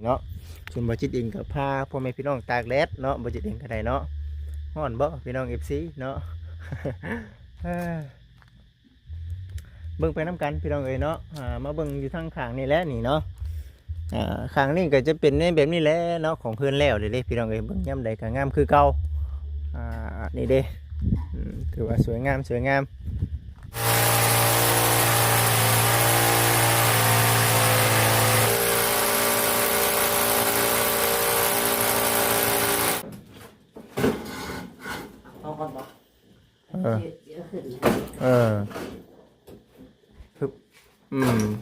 ເນາະ. ສ່ວນບໍ່ຈິດເອງກໍພາພໍ່ແມ່ພີ່ນ້ອງຕາກແດດເນາະ, ບໍ່ຈິດເອງກໍໄດ້ເນາະ. ຮ້ອນບໍ່ພີ່ນ້ອງ ເອັຟຊີ ເນາະ? ເບິ່ງໄປນຳກັນພີ່ນ້ອງເອີຍເນາະ. ອ່າ ມາເບິ່ງຢູ່ທາງຂ້າງນີ້ແຫຼະນີ້ເນາະ. ອ່າ ຂ້າງນີ້ກໍຈະເປັນໃນແບບນີ້ແຫຼະເນາະ, ຂອງເຮືອນແລ້ວເດ້ພີ່ນ້ອງເອີຍ. ເບິ່ງຍາມໃດກໍງາມຄືເກົ່າ. ອ່າ ນີ້ເດ້ ອືມ ຖືວ່າສວຍງາມ ສວຍງາມ. ເອົາກ່ອນບໍ່? ເອີ ເອີ ຮຶບ ອືມ.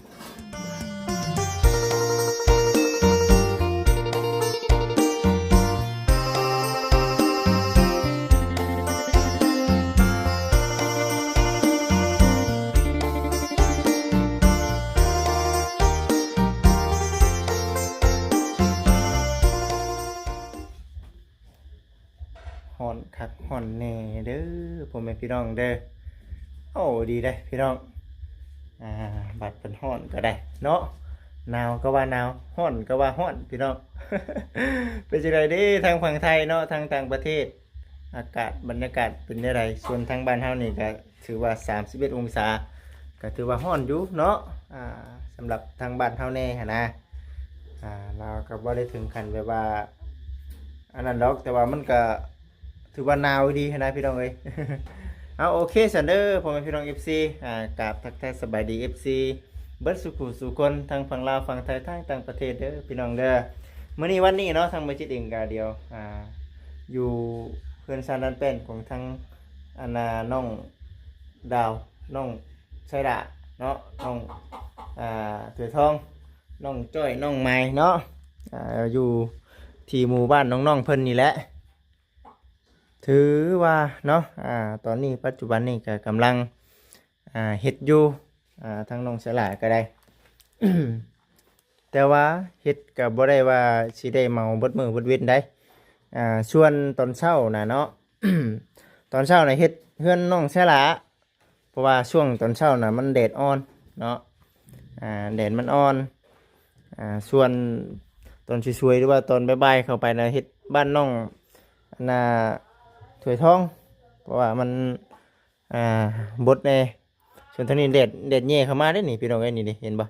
ຮ້ອນຄັກຮ້ອນແນ່ເດີ ພໍ່ແມ່ພີ່ນ້ອງເດີ. ໂອ້ ດີເດ້ພີ່ນ້ອງ. ອ່າ ບັດເພິ່ນຮ້ອນກໍໄດ້ເນາະ, ໜາວກໍວ່າໜາວ ຮ້ອນກໍວ່າຮ້ອນພີ່ນ້ອງ. ເປັນຈັ່ງໃດເດ້ທາງຝັ່ງໄທເນາະ, ທາງຕ່າງປະເທດ ອາກາດບັນຍາກາດເປັນແນວໃດ? ສ່ວນທາງບ້ານເຮົານີ້ກໍ ຖືວ່າສາມສິບເອັດອົງສາ ກໍຖືວ່າຮ້ອນຢູ່ເນາະ. ອ່າ ສຳລັບທາງບ້ານເຮົາແດ່ຫັ້ນນະ ອ່າ ລາວກໍບໍ່ໄດ້ເຖິງຂັ້ນແບບວ່າອັນນັ້ນດອກ, ແຕ່ວ່າມັນກໍຖືວ່າໜາວດີຫັ້ນນະພີ່ນ້ອງເອີຍ. ເອົາ ໂອເຄຊັ້ນເດີ ພໍ່ແມ່ພີ່ນ້ອງ ເອັຟຊີ ອ່າ ກາບທັກທາຍສະບາຍດີ ເອັຟຊີ ເບິດສູ່ຜູ້ສູ່ຄົນ ທັງຝັ່ງລາວ ຝັ່ງໄທ ທັງຕ່າງປະເທດເດີພີ່ນ້ອງເດີ. ມື້ນີ້ວັນນີ້ເນາະ ທາງບໍ່ຈິດເອງກໍດຽວ ອ່າ ຢູ່ເຮືອນຊານລານແປ້ນຂອງທາງ ອັນນ່າ ນ້ອງດາວ ນ້ອງໄຊລາເນາະ, ນ້ອງ ອ່າ ຖ້ວຍທອງ, ນ້ອງຈ້ອຍ, ນ້ອງໄມເນາະ, ອ່າ ຢູ່ທີ່ໝູ່ບ້ານນ້ອງໆເພິ່ນນີ້ແຫຼະ. ຖືວ່າເນາະ ອ່າ ຕອນນີ້ປັດຈຸບັນນີ້ກໍກຳລັງ ອ່າ ເຮັດຢູ່ ອ່າ ທາງນ້ອງໄຊລາກໍໄດ້ ແຕ່ວ່າເຮັດກໍບໍ່ໄດ້ວ່າຊິໄດ້ເໝົາເບິດມື້ເບິດເວັນໃດ. ອ່າ ສ່ວນຕອນເຊົ້ານະເນາະ ຕອນເຊົ້ານະເຮັດເຮືອນນ້ອງໄຊລາ ເພາະວ່າຊ່ວງຕອນເຊົ້ານະມັນແດດອ່ອນເນາະ, ອ່າ ແດດມັນອ່ອນ. ອ່າ ສ່ວນຕອນສວຍໆ ຫຼືວ່າຕອນບ່າຍໆເຂົ້າໄປນະ ເຮັດບ້ານນ້ອງ ອັນນ່າ ຖ້ວຍທອງ ເພາະວ່າມັນ ອ່າ ບົດແດ່. ສ່ວນທາງນີ້ແດດ ແດດແຍ່ເຂົ້າມາເດ້ນີ້ ພີ່ນ້ອງເອີຍ ນີ້ເດ້ ເຫັນບໍ່?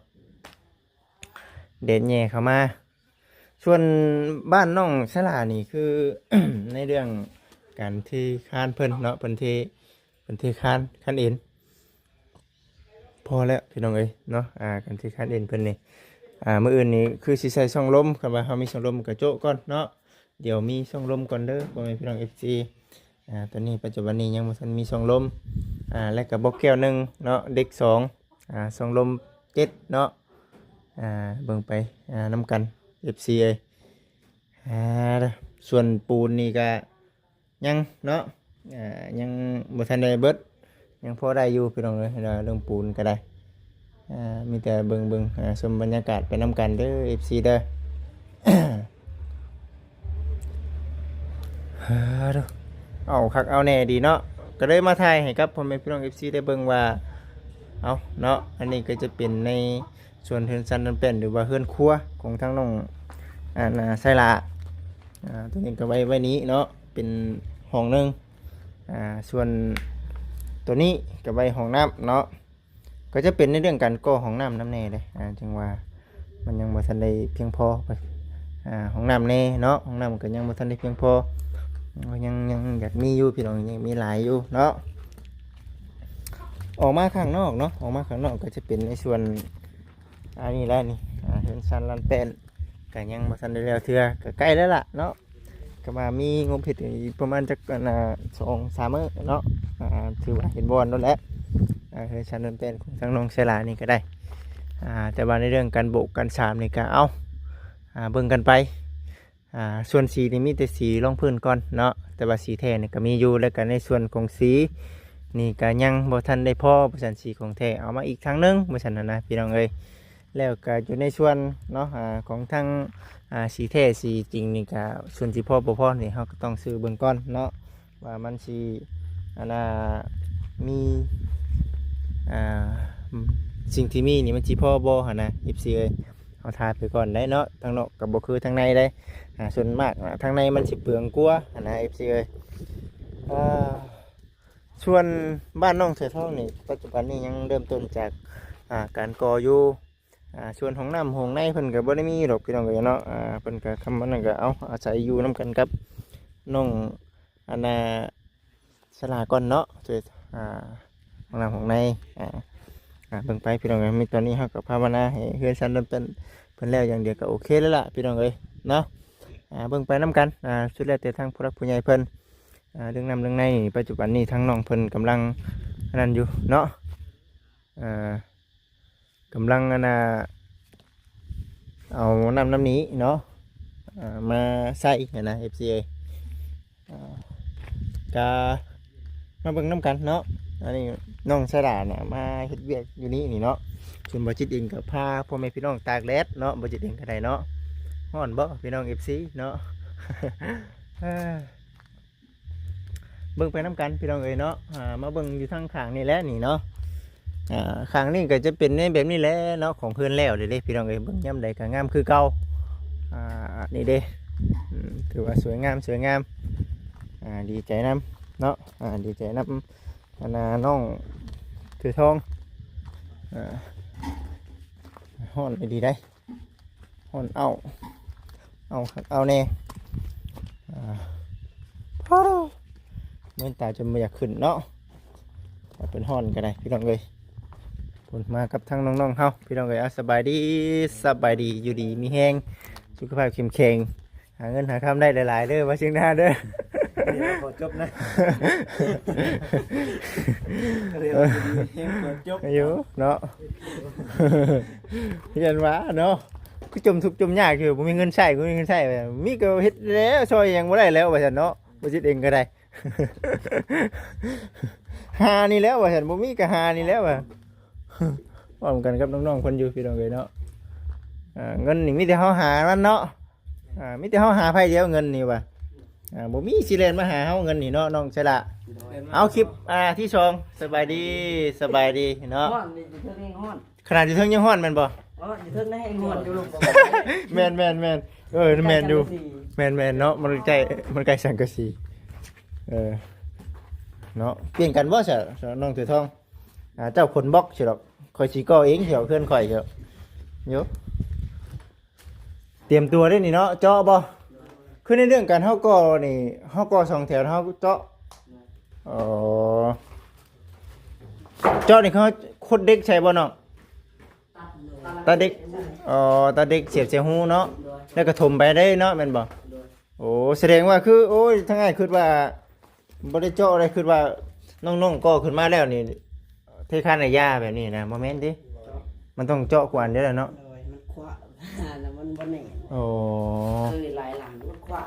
ແດດແຍ່ເຂົ້າມາ. ສ່ວນບ້ານນ້ອງສາລານີ້ ຄື ໃນເລື່ອງການເທຄານເພິ່ນເນາະ ເພິ່ນເທ ເພິ່ນເທຄານ ຄານເອັນ ພໍແລ້ວພີ່ນ້ອງເອີຍເນາະ. ອ່າ ການເທຄານເອັນເພິ່ນນີ້ ອ່າ ມື້ອື່ນນີ້ຄືຊິໃສ່ຊ່ອງລົມ, ຄັນວ່າເຮົາມີຊ່ອງລົມກໍໂຈະກ່ອນເນາະ. ດຽວມີຊ່ອງລົມກ່ອນເດີ ພໍ່ແມ່ພີ່ນ້ອງເອັຟຊີ. ອ່າ ຕອນນີ້ປັດຈຸບັນນີ້ຍັງບໍ່ທັນມີຊ່ອງລົມ. ອ່າ ແລະກໍບລັອກແກ້ວໜຶ່ງເນາະ ເດັກສອງ ອ່າ ຊ່ອງລົມເຈັດເນາະ. ອ່າ ເບິ່ງໄປ ອ່າ ນຳກັນ ເອັຟຊີ ເອີຍ. ອ່າ ສ່ວນປູນນີ້ກະຍັງເນາະ ອ່າ ຍັງບໍ່ທັນໄດ້ເບິດ ຍັງພໍໄດ້ຢູ່ພີ່ນ້ອງເອີຍ ເລື່ອງປູນກໍໄດ້. ອ່າ ມີແຕ່ເບິ່ງ ເບິ່ງ ອ່າ ຊົມບັນຍາກາດໄປນຳກັນເດີ ເອັຟຊີ ເດີ. ເອົາຄັກເອົາແນ່ດີເນາະ ກໍເລີຍມາຖ່າຍໃຫ້ກັບພໍ່ແມ່ພີ່ນ້ອງເອັຟຊີໄດ້ເບິ່ງວ່າ ເອົາເນາະ ອັນນີ້ກໍຈະເປັນໃນ ສ່ວນເຮືອນຊານລານແປ້ນ ຫຼືວ່າເຮືອນຄົວຂອງທາງນ້ອງ ອັນ ອ່າ ໄຊລາ ອ່າ ຕົວນີ້ກໍໄວ້ ໄວ້ນີ້ເນາະ ເປັນຫ້ອງໜຶ່ງ. ອ່າ ສ່ວນຕົວນີ້ກໍໄວ້ຫ້ອງນ້ຳເນາະ ກໍຈະເປັນໃນເລື່ອງການກໍ່ຫ້ອງນ້ຳນຳແດ່ເດ້. ອ່າ ຈຶ່ງວ່າມັນຍັງບໍ່ທັນໄດ້ພຽງພໍ ອ່າ ຫ້ອງນ້ຳແດ່ເນາະ ຫ້ອງນ້ຳກໍຍັງບໍ່ທັນໄດ້ພຽງພໍ ຍັງ ຍັງຢາກມີຢູ່ພີ່ນ້ອງ ຍັງມີຫຼາຍຢູ່ເນາະ. ອອກມາຂ້າງນອກເນາະ ອອກມາຂ້າງນອກກໍຈະເປັນໃນສ່ວນ ອັນນີ້ແຫຼະນີ້ ອ່າ ເຮືອນຊານລານແປ້ນ ກໍຍັງບໍ່ທັນໄດ້ແລ້ວເທື່ອ ກໍໃກ້ແລ້ວລະເນາະ. ກໍວ່າມີງົບເຮັດອີກປະມານຈັກ ອັນ ອ່າ ສອງສາມມື້ເນາະ ອ່າ ຖືວ່າເຫັນບ່ອນໂລດແຫຼະ ອ່າ ເຮືອນຊານລານແປ້ນຂອງທາງນ້ອງໄຊລານີ້ກໍໄດ້. ອ່າ ແຕ່ວ່າໃນເລື່ອງການໂບກການສາມນີ້ກໍເອົາ ອ່າ ເບິ່ງກັນໄປ. ອ່າ ສ່ວນສີນີ້ມີແຕ່ສີລອງພື້ນກ່ອນເນາະ ແຕ່ວ່າສີແທ້ນີ້ກໍມີຢູ່ ແລ້ວກໍໃນສ່ວນຂອງສີນີ້ກໍຍັງບໍ່ທັນໄດ້ພໍ ວ່າຊັ້ນ ສີຂອງແທ້ ເອົາມາອີກທາງໜຶ່ງ ວ່າຊັ້ນນະ ພີ່ນ້ອງເອີຍ. ແລ້ວກໍຢູ່ໃນສ່ວນເນາະ ອ່າ ຂອງທາງ ອ່າ ສີແທ້ສີຈິງນີ້ກໍ ສ່ວນຊິພໍບໍ່ພໍນີ້ ເຮົາກໍຕ້ອງຊື້ເບິ່ງກ່ອນເນາະ ວ່າມັນຊິ ອັນນ່າ ມີ ອ່າ ສິ່ງທີ່ມີນີ້ມັນຊິພໍບໍ່ຫັ້ນນະ ເອັຟຊີ ເອີຍ. ເຮົາຖ່າຍໄປກ່ອນໄດ໋ເນາະ, ທາງນອກກໍບໍ່ຄືທາງໃນໄດ໋. ອ່າ ສ່ວນມາກ ອ່າ ທາງໃນມັນຊິເປືອງກວ່າຫັ້ນນະ ເອັຟຊີເອີຍ. ອ່າ ສ່ວນບ້ານໜອງເສືອທອງນີ້ ປັດຈຸບັນນີ້ຍັງເລີ່ມຕົ້ນຈາກ ອ່າ ການກໍ່ຢູ່. ອ່າ ສ່ວນຫ້ອງນ້ຳຫ້ອງໃນເພິ່ນກໍບໍ່ໄດ້ມີດອກ ພີ່ນ້ອງເອີຍເນາະ. ອ່າ ເພິ່ນກໍ ຄຳວ່ານັ້ນກໍ ເອົາ ອາໄສຢູ່ນຳກັນກັບນ້ອງ ອັນນ່າ ສາລາກ່ອນເນາະ ຊ່ວຍ ອ່າ ຫ້ອງນ້ຳຫ້ອງໃນ. ອ່າ ອ່າ ເບິ່ງໄປ ພີ່ນ້ອງເອີຍ. ມີຕອນນີ້ເຮົາກໍພາວະນາໃຫ້ເຮືອນຊານເລີ່ມຕົ້ນເພິ່ນແລ້ວຢ່າງດຽວກໍໂອເຄແລ້ວລະ ພີ່ນ້ອງເອີຍເນາະ. ອ່າ ເບິ່ງໄປນຳກັນ ອ່າ ສຸດແລ້ວແຕ່ທາງຜູ້ຫຼັກຜູ້ໃຫຍ່ເພິ່ນ. ອ່າ ເລື່ອງນ້ຳເລື່ອງໃນນີ້ ປັດຈຸບັນນີ້ທາງນ້ອງເພິ່ນກຳລັງອັນນັ້ນຢູ່ເນາະ. ອ່າ ກຳລັງ ອັນນ່າ ເອົານ້ຳ ນ້ຳນີ້ເນາະ ອ່າ ມາໃສ່ຫັ້ນນະ ເອັຟຊີເອີຍ. ອ່າ ກະມາເບິ່ງນຳກັນເນາະ. ອັນນີ້ນ້ອງສາລານະ ມາເຮັດວຽກຢູ່ນີ້ນີ້ເນາະ. ສ່ວນບໍ່ຈິດເອງກໍພາພໍ່ແມ່ພີ່ນ້ອງຕາກແດດເນາະ, ບໍ່ຈິດເອງກໍໄດ້ເນາະ. ຮ້ອນບໍ່ ພີ່ນ້ອງເອັຟຊີເນາະ? ເອີ ເບິ່ງໄປນຳກັນ ພີ່ນ້ອງເອີຍເນາະ. ອ່າ ມາເບິ່ງຢູ່ທາງຂ້າງນີ້ແຫຼະນີ້ເນາະ. ອ່າ ຂ້າງນີ້ກໍຈະເປັນໃນແບບນີ້ແຫຼະເນາະ, ຂອງເຮືອນແລ້ວເດ້ ພີ່ນ້ອງເອີຍ. ເບິ່ງຍາມໃດກໍງາມຄືເກົ່າ. ອ່າ ນີ້ເດ້ ອືມ ຖືວ່າສວຍງາມ ສວຍງາມ. ອ່າ ດີໃຈນຳເນາະ, ອ່າ ດີໃຈນຳ ອັນນ່າ ນ້ອງຖືທອງ. ອ່າ ຮ້ອນອີ່ຫຼີໄດ໋. ຮ້ອນເອົ້າ ເອົ້າຄັກເອົ້າແນ່. ອ່າ ໂອ້ ເມື່ອຍຕາຈົນບໍ່ຢາກຂຶ້ນເນາະ, ວ່າເປັນຮ້ອນກໍໄດ້ ພີ່ນ້ອງເອີຍ. ພຸ້ນ ມາກັບທາງນ້ອງໆເຮົາ ພີ່ນ້ອງເອີຍ. ເອົາ ສະບາຍດີ ສະບາຍດີ ຢູ່ດີມີແຮງ ສຸຂະພາບເຂັ້ມແຂງ ຫາເງິນຫາຄຳໄດ້ຫຼາຍໆເດີ ວ່າຊິງໜ້າເດີ. ດຽວຂໍຈົບນະ ດຽວຂໍຈົບ ຢູ່ເນາະ. ຮຽນວ່າເນາະ ຄືຈົມທຸກຈົມຍາກຢູ່ ບໍ່ມີເງິນໃຊ້ ບໍ່ມີເງິນໃຊ້. ມີກໍເຮັດແລ້ວ ຊ່ອຍຫຍັງບໍ່ໄດ້ແລ້ວ ວ່າຊັ້ນເນາະ. ບໍ່ຊິດເອງກໍໄດ້ ຫານີ້ແລ້ວ ວ່າຊັ້ນ. ບໍ່ມີກໍຫານີ້ແລ້ວ ວ່າ ພ້ອມກັນກັບນ້ອງໆເພິ່ນຢູ່ ພີ່ນ້ອງເອີຍເນາະ. ອ່າ ເງິນນີ້ມີແຕ່ເຮົາຫາມັນເນາະ. ອ່າ ມີແຕ່ເຮົາຫາໄຜດຽວເງິນນີ້ວ່າ. ອ່າ ບໍ່ມີຊິແລ່ນມາຫາເຮົາເງິນນີ້ເນາະ ນ້ອງສະຫຼະ. ເອົາ ຄລິບ ອ່າ ທີສອງ ສະບາຍດີ ສະບາຍດີເນາະ. ຮ້ອນນີ້ຢູ່ເທິງແຮງຮ້ອນ ຂະໜາດຢູ່ເທິງຍັງຮ້ອນແມ່ນບໍ່? ເອີ ຢູ່ເທິງນະແຮງຮ້ອນຢູ່ ແມ່ນໆໆ. ເອີ ແມ່ນຢູ່ ແມ່ນໆເນາະ. ມັນໃກ້ ມັນໃກ້ສັງກະສີ ເອີ ເນາະ. ປ່ຽນກັນບໍ່ຊະ ນ້ອງຖືທອງ? ອ່າ ເຈົ້າຂົນບລັອກຊິດອກ ຂ້ອຍຊິກໍ່ເອງຊິດອກ ເຮືອນຂ້ອຍຊິດອກ. ໂຍ ຕຽມຕົວເດ້ນີ້ເນາະ. ເຈາະບໍ່? ຄືໃນເລື່ອງການເຮົາກໍ່ນີ້ ເຮົາກໍ່ສອງແຖວ ເຮົາເຈາະ. ອໍ ເຈາະນີ້ເຂົາຂຸດເດັກໃສ່ບໍ່ນ້ອງ? ຕັດເດັກ ອໍ ຕັດເດັກສຽບໃສ່ຮູເນາະ ແລ້ວກໍຖົມໄປເດ້ເນາະ ແມ່ນບໍ່? ໂອ້ ສະແດງວ່າຄື ໂອ້ຍ ທາງອ້າຍຄິດວ່າບໍ່ໄດ້ເຈາະເລີຍ ຄິດວ່ານ້ອງໆກໍ່ຂຶ້ນມາແລ້ວນີ້ ເທຄານໃນຢາແບບນີ້ນະ. ບໍ່ແມ່ນຕິ? ມັນຕ້ອງເຈາະກວ່າອັນເດີລະເນາະ. ໂດຍ ມັນຂວາງ ແລ້ວມັນບໍ່ແໜ້ນ. ໂອ້ ເອີ ຫຼາຍຫຼັງມັນຂວາງ.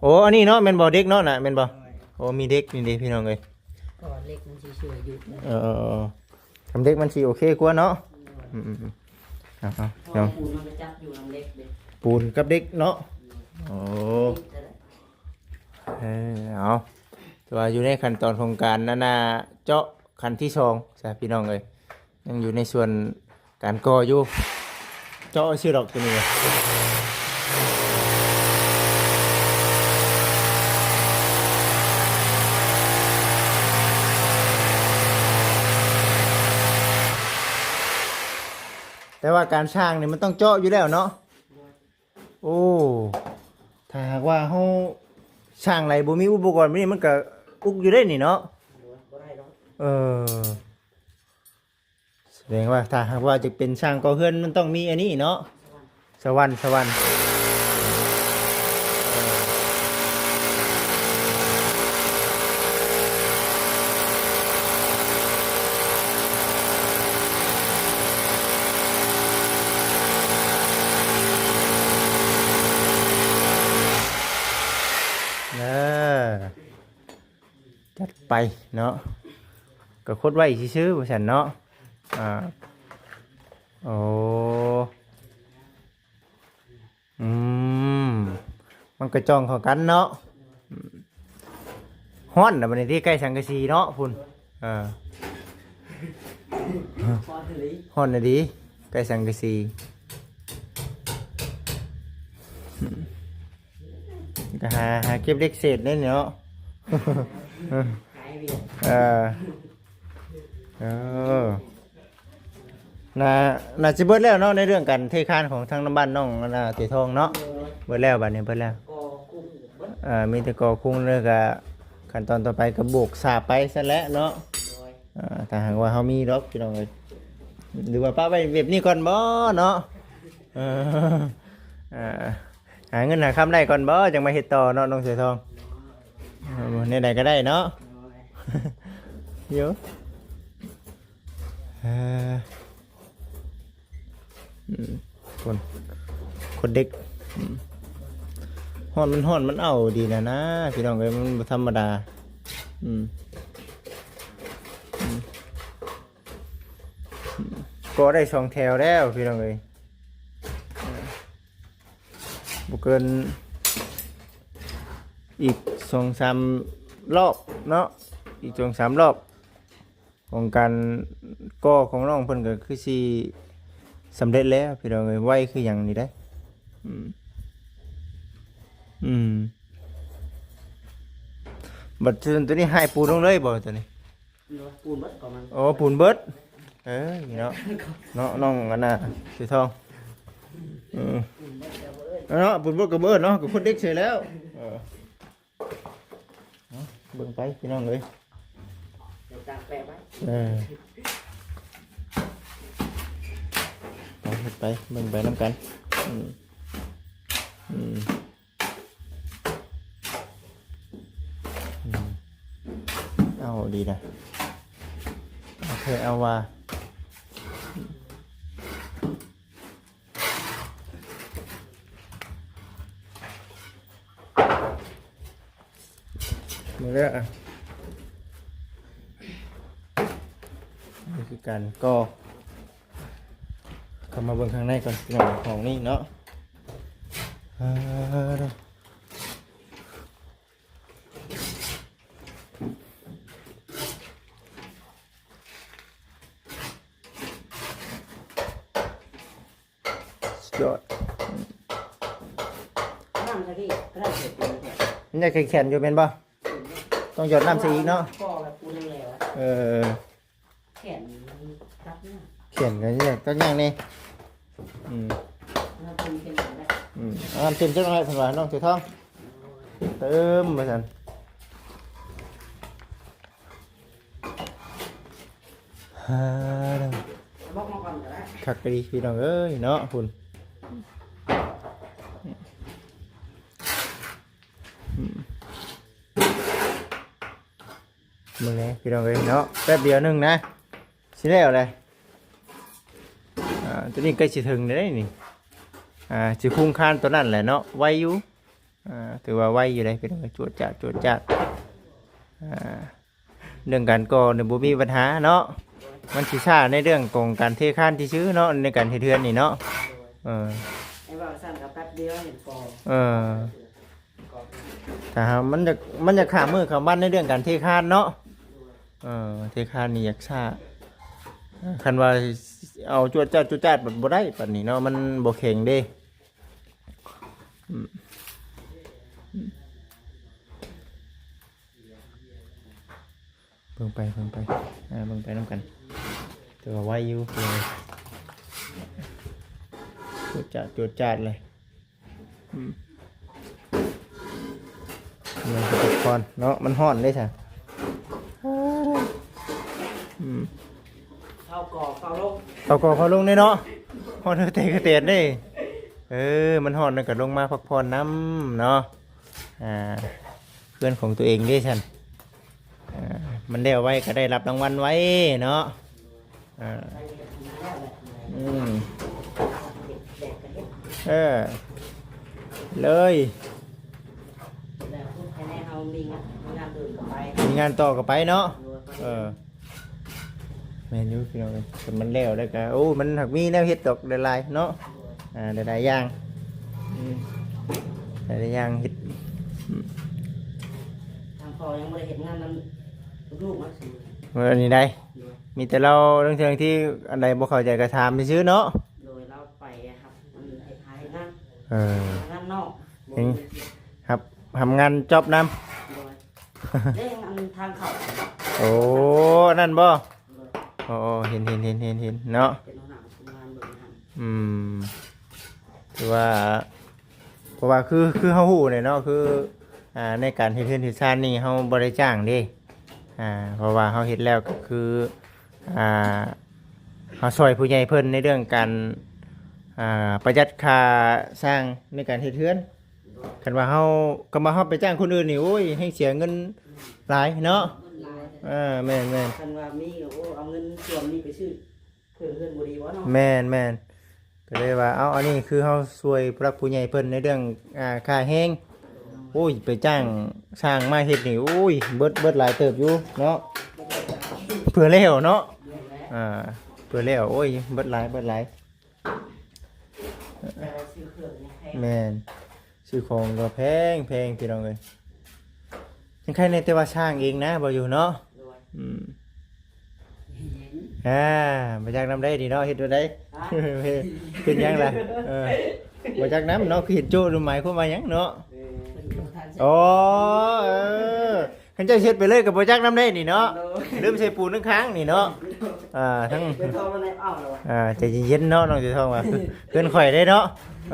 ໂອ້ ອັນນີ້ເນາະ ແມ່ນບໍ່? ເດັກເນາະນະ ແມ່ນບໍ່? ໂດຍ ໂອ້ ມີເດັກນີ້ເດ້ ພີ່ນ້ອງເອີຍ. ກໍເຫຼັກມັນຊິຊ່ວຍຢູ່. ເອີ ເອີ ເອີ ທຳເດັກມັນຊິໂອເຄກວ່າເນາະ. ໂດຍ ອືມໆໆ ເອົາໆ ເອົາ ເພາະວ່າປູນມັນກໍຈັບຢູ່ນຳເຫຼັກເດ້ ປູນກັບເດັກເນາະ. ໂດຍ ໂອ້ ເອີ ເອົາ ແຕ່ວ່າຢູ່ໃນຂັ້ນຕອນຂອງການ ອັນນ່າ ເຈາະຂັ້ນທີສອງຊະ ພີ່ນ້ອງເອີຍ. ຍັງຢູ່ໃນສ່ວນການກໍ່ຢູ່ ເຈາະຊື່ດອກຕົວນີ້. ແຕ່ວ່າການສ້າງນີ້ມັນຕ້ອງເຈາະຢູ່ແລ້ວເນາະ. ໂອ້ ຖ້າຫາກວ່າເຮົາສ້າງໄດ້ ບໍ່ມີອຸປະກອນແບບນີ້ ມັນກະອຸກຢູ່ເດ້ນີ້ເນາະ. ບໍ່ໄດ້ດອກ ເອີ ສະແດງວ່າຖ້າຫາກວ່າຈະເປັນຊ່າງກໍ່ເຮືອນ ມັນຕ້ອງມີອັນນີ້ເນາະ ສະຫວັນ ສະຫວັນ. ເອີ ຈັດໄປເນາະ ກໍຂຸດໄວ້ຊື່ໆ ວ່າຊັ້ນເນາະ. ອ່າ ໂອ້ ອືມ ມັນກໍຈ່ອງເຂົ້າກັນເນາະ. ຮ້ອນນະບັດນີ້ ທີ່ໃກ້ສັງກະສີເນາະພຸ້ນ. ເອີ ຮ້ອນອີ່ຫຼີ ໃກ້ສັງກະສີ. ກໍຫາ ຫາເກັບເຫຼັກເສດໄດ້ເນາະ. ຂາຍເວຍ ເອີ ເອີ ໜ້າ ໜ້າຊິເບິດແລ້ວເນາະ ໃນເລື່ອງການເທຄານຂອງທາງບ້ານນ້ອງ ອັນນ່າ ເຕທອງເນາະ. ໂດຍ ເບິດແລ້ວ ບາດນີ້ເບິດແລ້ວ ກໍຄຸມເບິດ. ເອີ ມີແຕ່ກໍຄຸມ ແລ້ວກໍຂັ້ນຕອນຕໍ່ໄປກໍໂບກສາບໄປຊັ້ນແຫຼະເນາະ. ໂດຍ ອ່າ ຖ້າຫາກວ່າເຮົາມີດອກ ພີ່ນ້ອງເອີຍ ຫຼືວ່າປະໄວ້ແບບນີ້ກ່ອນບໍ່ເນາະ? ເອີ ອ່າ ຫາເງິນຫາຄຳໄດ້ກ່ອນບໍ່ ຈັ່ງມາເຮັດຕໍ່ເນາະ ນ້ອງເສືອທອງ? ເອີ ແນວໃດກໍໄດ້ເນາະ. ໂດຍ ໂຍ ເອີ ອືມ ຄົນ ຄົນເດັກ ອືມ ຮ້ອນ ມັນຮ້ອນ ມັນເອົາດີນະນະ ພີ່ນ້ອງເອີຍ ມັນບໍ່ທຳມະດາ. ອືມ ອືມ ກໍໄດ້ສອງແຖວແລ້ວ ພີ່ນ້ອງເອີຍ ບໍ່ເກີນອີກສອງສາມລອບເນາະ ອີກສອງສາມລອບ ຂອງການກໍ່ຂອງນ້ອງເພິ່ນກໍຄືຊິສຳເລັດແລ້ວ ພີ່ນ້ອງເອີຍ ໄວຄືຫຍັງນີ້ເດ້. ອືມ ອືມ ບັດໂຕນີ້ໃຫ້ປູນລົງເລີຍບໍ່ໂຕນີ້? ໂດຍ ປູນເບິດຂອງມັນ. ໂອ້ ປູນເບິດ. ເອີຍເນາະ ເນາະ ນ້ອງອັນນ່າ ສີທອງ. ເອີ ປູນເບິດແລ້ວເອີຍ ເນາະ ປູນເບິດກໍບໍ່ເອີ້ນເນາະ ກໍຄົນເດັກເສຍແລ້ວ. ເອີ ເບິ່ງໄປພີ່ນ້ອງເອີຍ ດຽວກາງແປະໄວ້. ເອີ ໄປເຮັດໄປ ເບິ່ງໄປນຳກັນ. ອືມ ອືມ ອືມ ເອົາດີນະ ເອົາແທ້ເອົາວ່າ. ມື້ແລກ ອ່ະ ນີ້ຄືການກໍ່ ເຂົ້າມາເບິ່ງຂ້າງໃນກ່ອນ ພີ່ນ້ອງ ຫ້ອງນີ້ເນາະ. ເອີ ສຸດຍອດ ນ້ຳໃສ່ອີກກໍໄດ້ ມັນຍັງແຂງໆຢູ່ແມ່ນບໍ່? ຕ້ອງຫຍອດນ້ຳໃສ່ອີກເນາະ. ກໍແບບປູນແລ້ວ ເອີ ແຂງຕັດຍາກ ແຂງກໍຍາກ ຕັດຍາກແດ່. ອືມ ນ້ຳເຕັມຈັກໜ້ອຍ ອືມ ເອົານ້ຳເຕັມຈັກໜ້ອຍເພິ່ນວ່າ ນ້ອງເສືອທອງ ເຕີມວ່າຊັ້ນ. ຮາ ຄັກອີ່ຫຼີພີ່ນ້ອງເອີຍເນາະ ພຸ້ນ. ອືມ ເບິ່ງແດ່ພີ່ນ້ອງເອີຍເນາະ ແປັບດຽວໜຶ່ງນະ ຊິແລ້ວແຫຼະ. ອ່າ ຕົວນີ້ໃກ້ຊິເຖິງແລ້ວນີ້ ອ່າ ຊິໂຄງຄານຕົວນັ້ນແຫຼະເນາະ ໄວຢູ່. ອ່າ ຖືວ່າໄວຢູ່ເດ້ພີ່ນ້ອງ ຈວດຈາດ ຈວດຈາດ. ອ່າ ເລື່ອງການກໍ່ນີ້ບໍ່ມີບັນຫາເນາະ ມັນຊິຊ້າໃນເລື່ອງຂອງການເທຄານຊື່ໆເນາະ ໃນການເຮັດເຮືອນນີ້ເນາະ. ເອີ ໃຫ້ເວົ້າຊັ້ນກໍແປັບດຽວເຫັນກໍ່ ເອີ ຖ້າມັນຢາກ ມັນຢາກຂ້າມມື້ຂ້າມວັນໃນເລື່ອງການເທຄານເນາະ. ເອີ ເທຄານນີ້ຢາກຊ້າ ຄັນວ່າເອົາຈວດຈາດ ຈວດຈາດ ມັນບໍ່ໄດ້ປານນີ້ເນາະ ມັນບໍ່ແຂງເດ້. ອືມ ອືມ ເບິ່ງໄປ ເບິ່ງໄປ ອ່າ ເບິ່ງໄປນຳກັນ ແຕ່ວ່າໄວຢູ່ ເອີ ຈວດຈາດ ຈວດຈາດເລີຍ. ອືມ ມັນກໍພັກຜ່ອນເນາະ ມັນຮ້ອນເດ້ຊະ. ອືມ ເຂົ້າກໍເຂົ້າລົງ ເຂົ້າກໍເຂົ້າລົງເດ້ເນາະ ຮ້ອນເຕີກະແຕນເດ້. ເອີ ມັນຮ້ອນແລ້ວກໍລົງມາພັກຜ່ອນນຳເນາະ. ອ່າ ເຮືອນຂອງຕົວເອງເດ້ຊັ້ນ ອ່າ ມັນແລ້ວໄວກໍໄດ້ຮັບລາງວັນໄວເນາະ. ອ່າ ອືມ ເອີ ເລີຍ ມີງານຕໍ່ກໍໄປເນາະ. ເອີ ແມ່ນຢູ່ພີ່ນ້ອງເອີຍ ຄັນມັນແລ້ວແລ້ວກໍ ໂອ້ ມັນຫາກມີແນວເຮັດດອກຫຼາຍໆເນາະ. ອ່າ ຫຼາຍໆຢ່າງ ອືມ ຫຼາຍໆຢ່າງເຮັດ. ອືມ ທາງພໍ່ຍັງບໍ່ໄດ້ເຮັດງານນຳລູກມາຊື່ ເອີ ອັນນີ້ໄດ໋ ໂດຍ ມີແຕ່ລາວ ລາງເທື່ອທີ່ອັນໃດບໍ່ເຂົ້າໃຈກໍຖາມຊື່ໆເນາະ. ໂດຍ ລາວໄປຮັບ ອັນ ເຮັດ ຫາເຮັດງານ ເອີ ຫາງານນອກ ຍັງຮັບ ຮັບງານຈ໊ອບນຳ. ໂດຍ ເດ້ ອັນທາງເຂົ້າ. ໂອ້ ອັນນັ້ນບໍ່? ໂດຍ ໂອ້ ເຫັນ ເຫັນ ເຫັນ ເຫັນ ເຫັນເນາະ. ເປັນຫົວໜ້າຄົນງານເບິ່ງຫັ້ນ. ອືມ ຄືວ່າ ເພາະວ່າຄື ຄືເຮົາຮູ້ແຫຼະເນາະ ຄື ອ່າ ໃນການເຮັດເຮືອນເຮັດຊານນີ້ ເຮົາບໍ່ໄດ້ຈ້າງເດ້. ອ່າ ເພາະວ່າເຮົາເຮັດແລ້ວກໍຄື ອ່າ ເຮົາຊ່ອຍຜູ້ໃຫຍ່ເພິ່ນໃນເລື່ອງການ ອ່າ ປະຢັດຄ່າຊ່າງໃນການເຮັດເຮືອນ. ຄັນວ່າເຮົາ ຄັນວ່າເຮົາໄປຈ້າງຄົນອື່ນນີ້ ໂອ້ຍ ແຮ່ງເສຍເງິນຫຼາຍເນາະ. ເງິນຫຼາຍ. ເອີ ແມ່ນໆ. ຄັນວ່າມີກໍ ໂອ້ ເອົາເງິນສ່ວນນີ້ໄປຊື້ເຄື່ອງເຮືອນບໍ່ດີບໍ່ເນາະ. ແມ່ນໆ. ກໍເລີຍວ່າ ເອົາ ອັນນີ້ຄືເຮົາຊ່ວຍຜູ້ຫຼັກຜູ້ໃຫຍ່ເພິ່ນໃນເລື່ອງ ອ່າ ຄ່າແຮງ. ໂອ້ຍ ໄປຈ້າງຊ່າງມາເຮັດນີ້ ໂອ້ຍ ເບິດ ເບິດຫຼາຍເຕີບຢູ່ເນາະ ເພື່ອແລ້ວເນາະ. ອ່າ ເພື່ອແລ້ວ ໂອ້ຍ ເບິດຫຼາຍ ເບິດຫຼາຍ. ແຕ່ວ່າຊື້ເຄື່ອງຍັງແພງ. ແມ່ນ ຊື້ຂອງກໍແພງ ແພງ ພີ່ນ້ອງເອີຍ. ຍັງໃຄແດ່ແຕ່ວ່າສ້າງເອງນະ ບໍ່ຢູ່ເນາະ. ໂດຍ. ອືມ ເຢັນ. ອ່າ ບໍ່ຈັກນຳໃດນີ້ເນາະ ເຮັດແນວໃດ? ຮະ? ເປັນຫຍັງລະ? ເອີ ບໍ່ຈັກນຳເນາະ ຄືເຫັນໂຈ້ ໝາຍຄວາມວ່າຫຍັງເນາະ? ເອີ ອໍ ເອີ ຄັນເຈົ້າເຮັດໄປເລີຍກໍບໍ່ຈັກນຳໃດນີ້ເນາະ. ໂດຍ. ລືມໃສ່ປູນຂ້າງໆນີ້ເນາະ. ອ່າ ທັງ ເຈົ້າທອງມາແນບເອົາແລ້ວວ່າ ອ່າ ໃຈເຢັນໆເນາະ ນ້ອງເຈົ້າທອງວ່າ ເຮືອນຂ້ອຍເດ້ເນາະ.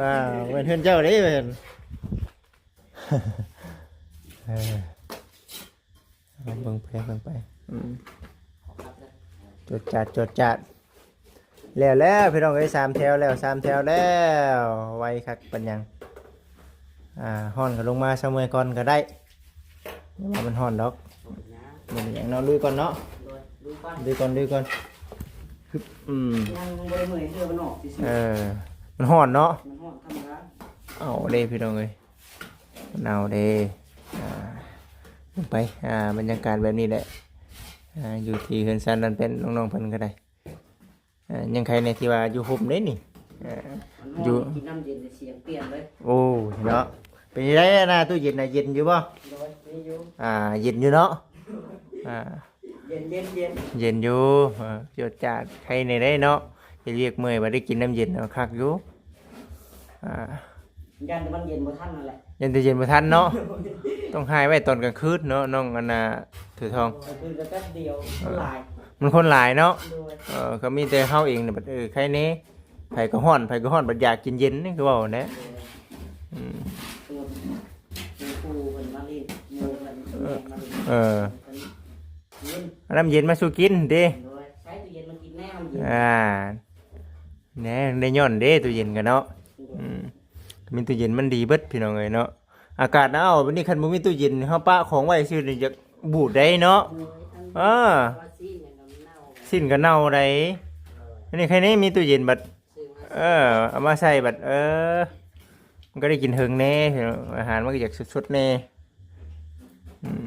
ອ່າ ບໍ່ແມ່ນເຮືອນເຈົ້າເດ້ ວ່າຊັ້ນ. ເອີ ເບິ່ງໄປ ເບິ່ງໄປ. ອືມ ຈວດຈາດ ຈວດຈາດ. ແລ້ວ ແລ້ວ ພີ່ນ້ອງເອີຍ ສາມແຖວແລ້ວ ສາມແຖວແລ້ວ. ໄວຄັກປານຫຍັງ. ອ່າ ຮ້ອນກໍລົງມາຊະເມື່ອຍກ່ອນກໍໄດ້ ຢ່າວ່າມັນຮ້ອນດອກ. ບໍ່ເປັນຫຍັງເນາະ ລຸຍກ່ອນເນາະ. ໂດຍ ລຸຍກ່ອນ ລຸຍກ່ອນ ລຸຍກ່ອນ. ອືມ ຍັງບໍ່ໄດ້ເມື່ອຍເທື່ອ ມັນອອກຊື່ໆ. ເອີ ມັນຮ້ອນເນາະ ມັນຮ້ອນທຳມະດາ. ເອົາເດ້ ພີ່ນ້ອງເອີຍ ເອົາເດ້. ອ່າ ເບິ່ງໄປ ອ່າ ບັນຍາກາດແບບນີ້ແຫຼະ. ອ່າ ຢູ່ທີ່ເຮືອນຊານນັ້ນເປັນນ້ອງໆເພິ່ນກໍໄດ້. ອ່າ ຍັງໃຄແດ່ທີ່ວ່າຢູ່ຮົ່ມເດ້ນີ້. ອ່າ ມັນຮ້ອນ ຢູ່ ກິນນ້ຳເຢັນນີ້ສຽງປ່ຽນເລີຍ. ໂອ້ ເນາະ. ເປັນຈັ່ງໃດນະ ຕູ້ເຢັນນະ ເຢັນຢູ່ບໍ່? ໂດຍ ມີຢູ່. ອ່າ ເຢັນຢູ່ເນາະ. ອ່າ ເຢັນ ເຢັນ ເຢັນ ເຢັນຢູ່. ເອີ ຈວດຈາດ ໃຄແດ່ໄດ໋ເນາະ ເຮັດວຽກເມື່ອຍ ບັດໄດ້ກິນນ້ຳເຢັນ ເອົາ ຄັກຢູ່. ອ່າ ຢ້ານແຕ່ມັນເຢັນບໍ່ທັນນັ້ນແຫຼະ ຢ້ານແຕ່ເຢັນບໍ່ທັນເນາະ. ຕ້ອງຫາຍໄວ້ຕອນກາງຄືນເນາະ ນ້ອງອັນນ່າ ຖືທອງ. ກາງຄືນກໍແປັບດຽວ ມັນຫຼາຍ ມັນຄົນຫຼາຍເນາະ. ໂດຍ. ເອີ ກໍມີແຕ່ເຮົາເອງນີ້ບັດ ເອີ ໃຄແດ່ ໃຜກໍຮ້ອນ ໃຜກໍຮ້ອນ ບັດຢາກກິນເຢັນ ຄືເວົ້າແຫຼະ. ໂດຍ. ອືມ ເອີ ເອີ ເອົານ້ຳເຢັນມາສູ່ກິນເດ້. ໂດຍ. ໃຊ້ຕູ້ເຢັນມາກິນແນ່ ນ້ຳເຢັນ. ອ່າ ແນ່ ໄດ້ຍ້ອນເດ້ຕູ້ເຢັນກັນເນາະ. ໂດຍ. ອືມ ມີຕູ້ເຢັນມັນດີເບິດ ພີ່ນ້ອງເອີຍເນາະ. ອາກາດໜາວ ບັດນີ້ຄັນບໍ່ມີຕູ້ເຢັນ ເຮົາປະຂອງໄວ້ຊື່ນີ້ຢາກບູດໄດ໋ເນາະ. ໂດຍ. ເອີ ຊີ້ນຫຍັງກໍເນົ່າ ຊີ້ນກໍເນົ່າໄດ໋. ໂດຍ. ອັນນີ້ໃຄແດ່ມີຕູ້ເຢັນບັດ ເອີ ເອົາມາໃສ່ບັດ ເອີ ມັນກໍໄດ້ກິນເຖິງແນ່ ອາຫານມັນກໍຢາກສົດໆແນ່. ອືມ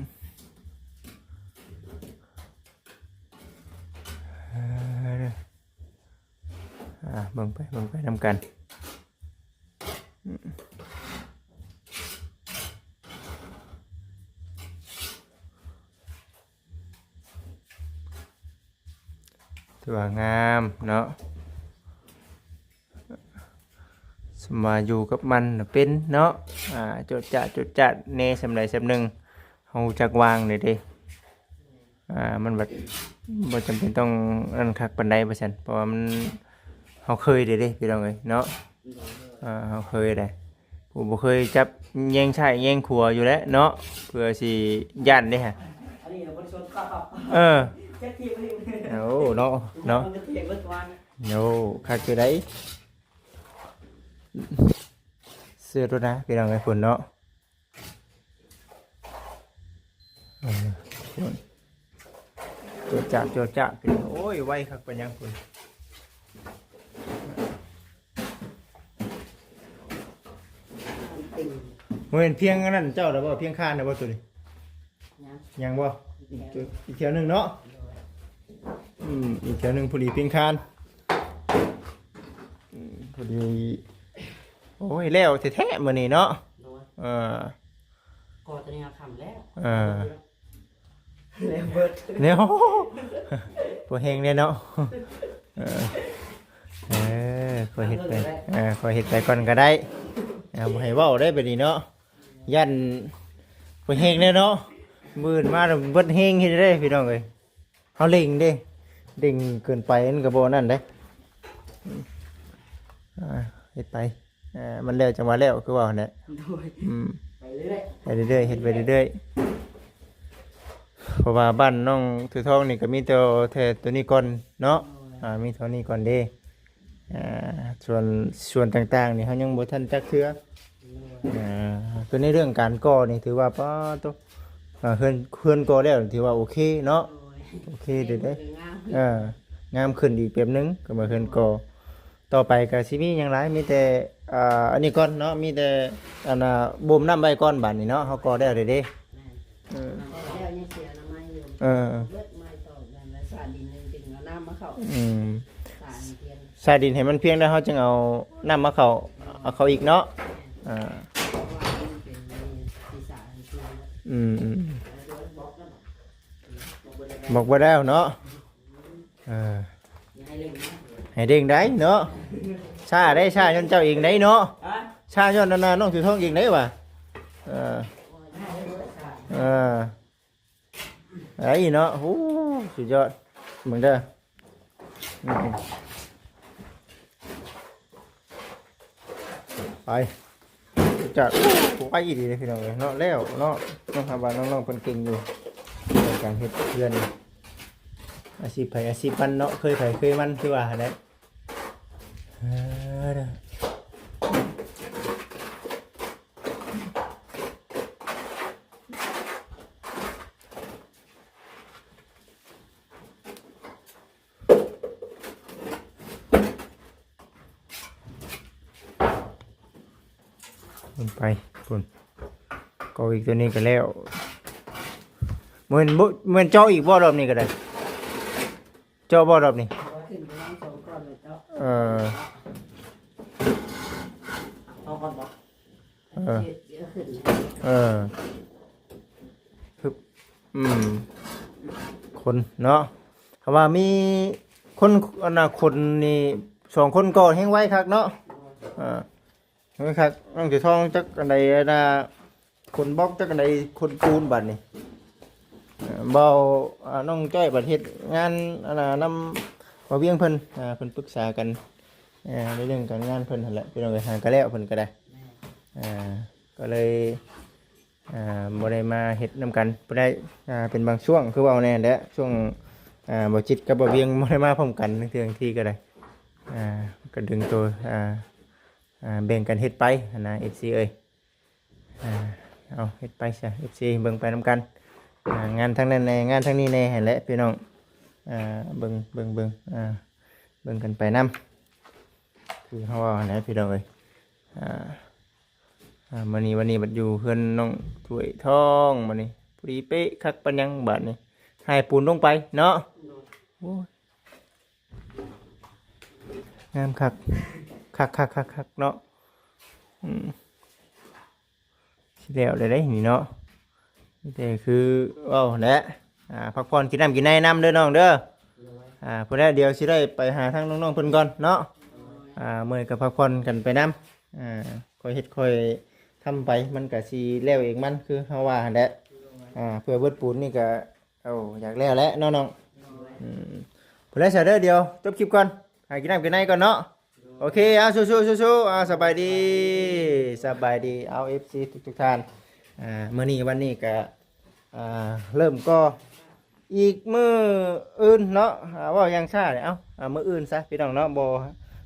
ເອີ ອ່າ ເບິ່ງໄປ ເບິ່ງໄປນຳກັນ. ອືມ ຖືວ່າງາມເນາະ ສຳວ່າຢູ່ກັບມັນເປັນເນາະ. ອ່າ ໂຈດຈາດ ໂຈດຈາດແດ່ ສ່ຳໃດສ່ຳໜຶ່ງ ເຮົາຮູ້ຈັກວາງເດ້ ອ່າ ມັນແບບບໍ່ຈຳເປັນຕ້ອງນັ້ນຄັກປານໃດວ່າຊັ້ນ ເພາະວ່າມັນ ເຮົາເຄີຍເດ້ ເດ້ ພີ່ນ້ອງເອີຍເນາະ. ອ່າ ເຮົາເຄີຍເດ້ ຜູ້ບໍ່ເຄີຍຈັບແຍງຊ້າຍແຍງຂວາຢູ່ແຫຼະເນາະ ເພື່ອຊິຢ້ານເດ້. ອັນນີ້ບໍ່ໄດ້ຊົນກັບ ເອີ ຈັກທີບນີ້ ໂອ້ ເນາະ ເນາະ ມັນຈະເທເບິດວັນ. ໂອ້ ຄັກຢູ່ໃດ ເຊື່ອໂລດນະ ພີ່ນ້ອງເອີຍ ພຸ້ນເນາະ. ເອີ ໂຈດຈາດ ໂຈດຈາດ ໂອ້ຍ ໄວຄັກປານຫຍັງພຸ້ນ. ບໍ່ແມ່ນພຽງອັນນັ້ນເຈົ້າລະບໍ່? ພຽງຄານລະບໍ່ໂຕນີ້? ຍັງ ຍັງບໍ່? ອີກ ອີກແຖວໜຶ່ງເນາະ. ອືມ ອີກແຖວໜຶ່ງພໍດີພຽງຄານ. ອືມ ພໍດີ. ໂອ້ຍ ແລ້ວແທ້ໆມື້ນີ້ເນາະ. ໂດຍ. ເອີ ກໍຕອນນີ້ຄ່ຳແລ້ວ. ເອີ ແລ້ວເບິດ ແລ້ວ ບໍ່ແຮງແດ່ເນາະ. ເອີ ເອີ ຂ້ອຍເຮັດໄປ ເອີ ຂ້ອຍເຮັດໄປກ່ອນກໍໄດ້ ເອົາ ບໍ່ໃຫ້ເວົ້າໄດ້ບັດນີ້ເນາະ ຢ້ານບໍ່ແຮງແລ້ວເນາະ ມື້ອື່ນມາແລ້ວເບິດແຮງເຮັດໄດ້ພີ່ນ້ອງເອີຍ. ເຮົາເລັ່ງເດ້ ເລັ່ງເກີນໄປມັນກໍບໍ່ນັ້ນເດ້ ອ່າ ເຮັດໄປ ອ່າ ມັນແລ້ວຈັ່ງວ່າແລ້ວ ຄືວ່າຫັ້ນແຫຼະ ໂດຍ ອືມ ໄປເລື້ອຍໆ ໄປເລື້ອຍໆ ເຮັດໄປເລື້ອຍໆ ເພາະວ່າບ້ານນ້ອງຖືທອງນີ້ກໍມີແຕ່ ແຕ່ໂຕນີ້ກ່ອນເນາະ ໂດຍ ອ່າ ມີເທົ່ານີ້ກ່ອນເດ້ ອ່າ ສ່ວນ ສ່ວນຕ່າງໆນີ້ເຮົາຍັງບໍ່ທັນຈັກເທື່ອ ໂດຍ ອ່າ ຄືໃນເລື່ອງການກໍ່ນີ້ຖືວ່າ ປາໂຕ ອ່າ ເຮືອນ ເຮືອນກໍ່ແລ້ວຖືວ່າໂອເຄເນາະ ໂດຍ ໂອເຄເດ້ ງາມ ເອີ ງາມຂຶ້ນອີກແບບໜຶ່ງ ກໍວ່າເຮືອນກໍ່ ຕໍ່ໄປກໍຊິມີຫຍັງຫຼາຍ ມີແຕ່ ອ່າ ອັນນີ້ກ່ອນເນາະ ມີແຕ່ ອັນນ່າ ບົ່ມນ້ຳໄວ້ກ່ອນ ບາດນີ້ເນາະ ເຮົາກໍ່ແລ້ວເດ້ ແມ່ນ ເອີ ແລ້ວຍັງເສຍອະນາໄມຢູ່ ເອີ ເບິດໄມ້ຕອກນັ້ນແຫຼະ ສາດິນຍັງຈຶ່ງເອົານ້ຳມາເຂົ້າ ອືມ ສາດິນພຽງ ສາດິນໃຫ້ມັນພຽງແລ້ວ ເຮົາຈຶ່ງເອົານ້ຳມາເຂົ້າ ເອົາເຂົ້າອີກເນາະ ອ່າ ເພາະວ່າມັນເປັນທີ່ສາດິນພຽງແລ້ວ ອືມ ອືມ ແລ້ວບລັອກນັ້ນ ບລັອກບໍ່ໄດ້ ບລັອກບໍ່ໄດ້ເນາະ ເອີ ໃຫ້ເລັ່ງໄດ້ເນາະ ຊ້າໄດ້ ຊ້າຍ້ອນເຈົ້າເອງໄດ້ເນາະ ຮະ ຊ້າຍ້ອນອັນນ່າ ນ້ອງຖືທອງເອງໄດ້ຫວາ ເອີ ເອີ ໄດ້ເນາະ ໂອ້ ສຸດຍອດ ເບິ່ງເດີ ອືມ ໄປ ຈາກ ໂອ້ ໄວອີ່ຫຼີເດ້ພີ່ນ້ອງເອີຍເນາະ ແລ້ວເນາະ ນ້ອງຫາວ່ານ້ອງໆເພິ່ນເກັ່ງຢູ່ ໃນການເຮັດເຮືອນ ອາຊີບໃຜອາຊີບມັນເນາະ ເຄີຍໃຜເຄີຍມັນ ຄືວ່າຫັ້ນແຫຼະ ເອີ ລົງໄປພຸ້ນ ກໍອີກຕົວນີ້ກໍແລ້ວ ແມ່ນບໍ່ ແມ່ນເຈາະອີກບໍ່ ລອບນີ້ກໍໄດ້ ເຈາະບໍ່ ລອບນີ້ ເອີ ເອົາກ່ອນບໍ່? ເອີ ເອີ ອືມ ຄົນເນາະ ເພາະວ່າມີຄົນ ອັນນ່າ ຄົນນີ້ ສອງຄົນກໍແຮງໄວຄັກເນາະ ເອີ ແຮງໄວຄັກ ນ້ອງເສືອທອງຈັກອັນໃດ ອັນນ່າ ຄົນບລັອກຈັກອັນໃດ ຄົນປູນບາດນີ້ ເອີ ເວົ້າ ອ່າ ນ້ອງຈ້ອຍບັດເຮັດງານ ອັນນ່າ ນຳບ່າວວຽງເພິ່ນ ອ່າ ເພິ່ນປຶກສາກັນ ອ່າ ໃນເລື່ອງການງານເພິ່ນຫັ້ນແຫຼະ ພີ່ນ້ອງເອີຍ ຫາກໍແລ້ວເພິ່ນກໍໄດ້ ອ່າ ກໍເລີຍ ອ່າ ບໍ່ໄດ້ມາເຮັດນຳກັນ ບໍ່ໄດ້ ອ່າ ເປັນບາງຊ່ວງ ຄືເວົ້າແນ່ແຫຼະ ຊ່ວງ ອ່າ ບໍ່ຈິດກັບບ່າວວຽງບໍ່ໄດ້ມາພ້ອມກັນ ເທື່ອທີ່ກໍໄດ້ ອ່າ ກໍດຶງໂຕ ອ່າ ອ່າ ແບ່ງກັນເຮັດໄປຫັ້ນນະ ເອັຟຊີ ເອີຍ ອ່າ ເອົາເຮັດໄປຊະ ເອັຟຊີ ເບິ່ງໄປນຳກັນ ອ່າ ງານທາງນັ້ນແດ່ ງານທາງນີ້ແດ່ຫັ້ນແຫຼະ ພີ່ນ້ອງ ອ່າ ເບິ່ງ ເບິ່ງ ເບິ່ງ ອ່າ ເບິ່ງກັນໄປນຳ ຄືເຮົາເວົ້າຫັ້ນແຫຼະ ພີ່ນ້ອງເອີຍ ອ່າ ອ່າ ມື້ນີ້ ວັນນີ້ບັດຢູ່ເຮືອນນ້ອງຖ້ວຍທອງ ບັດນີ້ພໍດີເປະຄັກປານຫຍັງບາດນີ້ ໃຫ້ປູນລົງໄປເນາະ ໂອ້ຍ ງາມຄັກ ຄັກໆໆໆເນາະ ອືມ ຊິແລ້ວແລ້ວເດ້ນີ້ເນາະ ມີແຕ່ຄືເວົ້າຫັ້ນແຫຼະ ອ່າ ພັກຜ່ອນກິນນ້ຳກິນໃນນຳເດີນ້ອງເດີ ອ່າ ພຸ້ນແຫຼະ ດຽວຊິໄດ້ໄປຫາທາງນ້ອງໆເພິ່ນກ່ອນເນາະ ອ່າ ເມື່ອຍກໍພັກຜ່ອນກັນໄປນຳ ອ່າ ຄ່ອຍເຮັດຄ່ອຍທຳໄປ ມັນກະຊິແລ້ວເອງມັນ ຄືເຮົາວ່າຫັ້ນແຫຼະ ອ່າ ເພື່ອເບິດປູນນີ້ກະ ໂອ້ ຢາກແລ້ວແຫຼະເນາະນ້ອງ ອືມ ພຸ້ນແຫຼະຊະເດີ ດຽວຈົບຄລິບກ່ອນ ຫາກິນນ້ຳກິນໃນກ່ອນເນາະ ໂອເຄ ເອົາ ສູ້ໆ ສູ້ໆ ເອົາ ສະບາຍດີ ສະບາຍດີ ເອົາ ເອັຟຊີ ທຸກໆທ່ານ ອ່າ ມື້ນີ້ວັນນີ້ກະ ອ່າ ເລີ່ມກໍ່ອີກມື້ອື່ນເນາະ ອ່າ ເວົ້າຢ່າງຊ້າເລີຍ ເອົາ ອ່າ ມື້ອື່ນຊະພີ່ນ້ອງເນາະ ບໍ່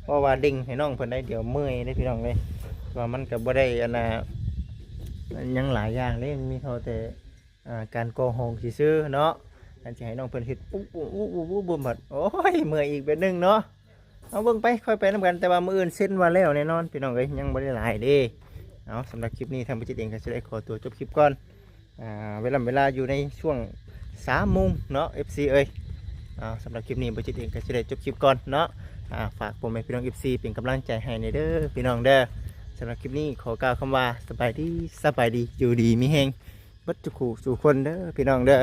ເວົ້າວ່າເລັ່ງໃຫ້ນ້ອງເພິ່ນໄດ້ ດຽວເມື່ອຍເດ້ພີ່ນ້ອງເດ້ ວ່າມັນກໍບໍ່ໄດ້ ອັນນ່າ ຫຍັງຫຼາຍຢ່າງເດ້ ມັນມີເທົ່າແຕ່ ອ່າ ການກໍ່ຫ້ອງຊື່ໆເນາະ ອັນຊິໃຫ້ນ້ອງເພິ່ນເຮັດປຸບໆໆໆບັດ ໂອ້ຍ ເມື່ອຍອີກແບບໜຶ່ງເນາະ ເອົາເບິ່ງໄປ ຄ່ອຍໄປນຳກັນ ແຕ່ວ່າມື້ອື່ນເຊັນວ່າແລ້ວແນ່ນອນ ພີ່ນ້ອງເອີຍ ຍັງບໍ່ໄດ້ຫຼາຍເດ້ ເອົາ ສຳລັບຄລິບນີ້ທາງບໍ່ຈິດເອງກໍຊິໄດ້ຂໍຕົວຈົບຄລິບກ່ອນ ອ່າ ເວລາ ເວລາຢູ່ໃນຊ່ວງສາມໂມງເນາະ ເອັຟຊີ ເອີຍ ເອົາ ສຳລັບຄລິບນີ້ບໍ່ຈິດເອງກໍຊິໄດ້ຈົບຄລິບກ່ອນເນາະ ອ່າ ຝາກພໍ່ແມ່ພີ່ນ້ອງ ເອັຟຊີ ເປັນກຳລັງໃຈໃຫ້ແດ່ເດີພີ່ນ້ອງເດີ ສຳລັບຄລິບນີ້ຂໍກ່າວຄຳວ່າ ສະບາຍດີ ສະບາຍດີ ຢູ່ດີມີແຮງ ເບິດທຸກຜູ້ສູ່ຄົນເດີພີ່ນ້ອງເດີ